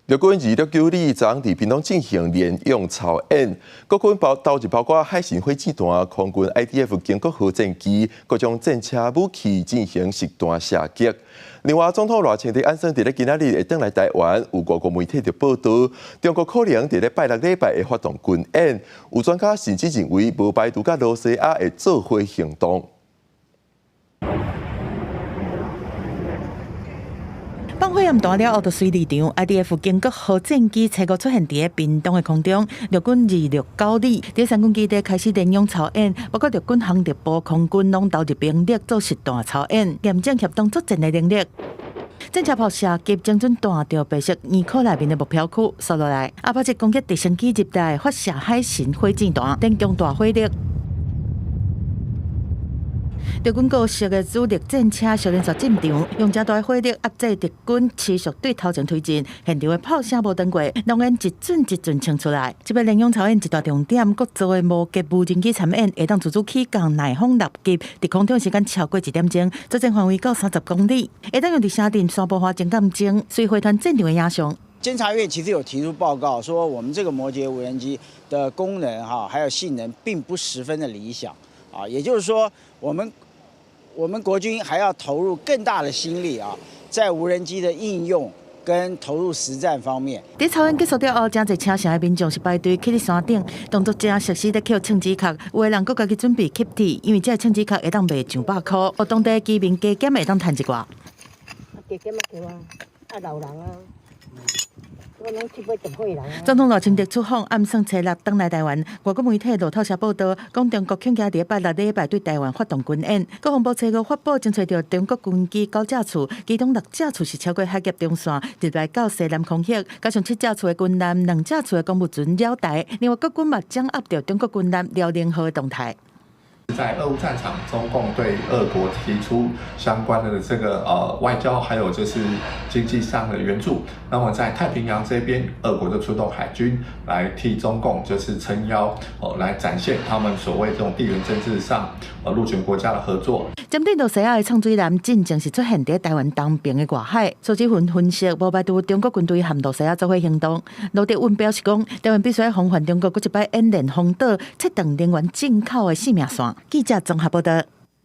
陸軍2692昨佇屏東進行聯勇操演，國軍包投入包括海神火箭彈、空軍 IDF 鯨國號戰機、各種戰車武器進行實彈射擊。另外，總統賴清德按算佇咧今仔日會轉來台灣，有外國媒體就報道，中國可能佇咧拜六禮拜會發動軍演，有專家甚至認為，無排除佮羅西亞會做伙行動。放火焰彈了後，就隨離場。IDF 鯨國號戰機初五出現佇屏東的空中，陸軍2692佇三軍基地開始聯勇操演，包括陸軍航特部、空軍攏投入兵力做實彈操演，驗證協同作戰的能力。戰車炮射擊精準彈著白色圓箍內面的目標區，紲落來。阿帕奇攻擊直升機入內發射海神火箭彈，等強大火力。陸軍高速的主力戰車小連續進場，用誠大火力壓制敵軍，持續對頭前推進。現場的炮聲無斷過，濃煙一陣一陣衝出來。這擺聯勇操演一大重點，國造的摩羯無人機參演，會當自主起降、耐風立級，佇空中時間超過1點鐘，作戰範圍到30公里，會當用佇城鎮山坡化前戰爭，隨回傳戰場的影像。監察院其實有提出報告，說我們這個摩羯無人機的功能哈，還有性能並不十分的理想啊，也就是說，我們國軍還要投入更大的心力啊，在無人機的應用跟投入實戰方面。佇操演結束了後，誠濟車城的民眾是排隊去佇山頂，當作誠熟悉咧抾創子殼，有的人閣家己準備吸鐵，因為這个創子殼會當賣上百箍，予當地居民加減會當趁一寡。加減啊對啊，啊老人啊。總統賴清德出訪，暗算初六轉來台灣。外國媒體路透社報道，講中國恐驚佇拜六禮拜對台灣發動軍演。國防部初五發布，偵測著中國軍機九架次，其中六架次是超過海峽中線，入來到西南空域，加上七架次的軍艦、兩架次的公務船繞台。另外，國軍嘛掌握著中國軍艦遼寧號的動態。在俄烏戰場，中共對俄國提出相關的這個外交，還有就是經濟上的援助。那麼在太平洋這邊，俄國就出動海軍來替中共就是撐腰，哦，來展現他們所謂這種地緣政治上陸權國家的合作。針對羅西亞的創水艦進前是出現佇台灣東邊的外海，蘇志雲分析，無排除中國軍隊和羅西亞做伙行動。盧哲雲表示講，台灣必須防範中國閣一擺演練封島，切斷能源進口的生命線。記者綜合報道。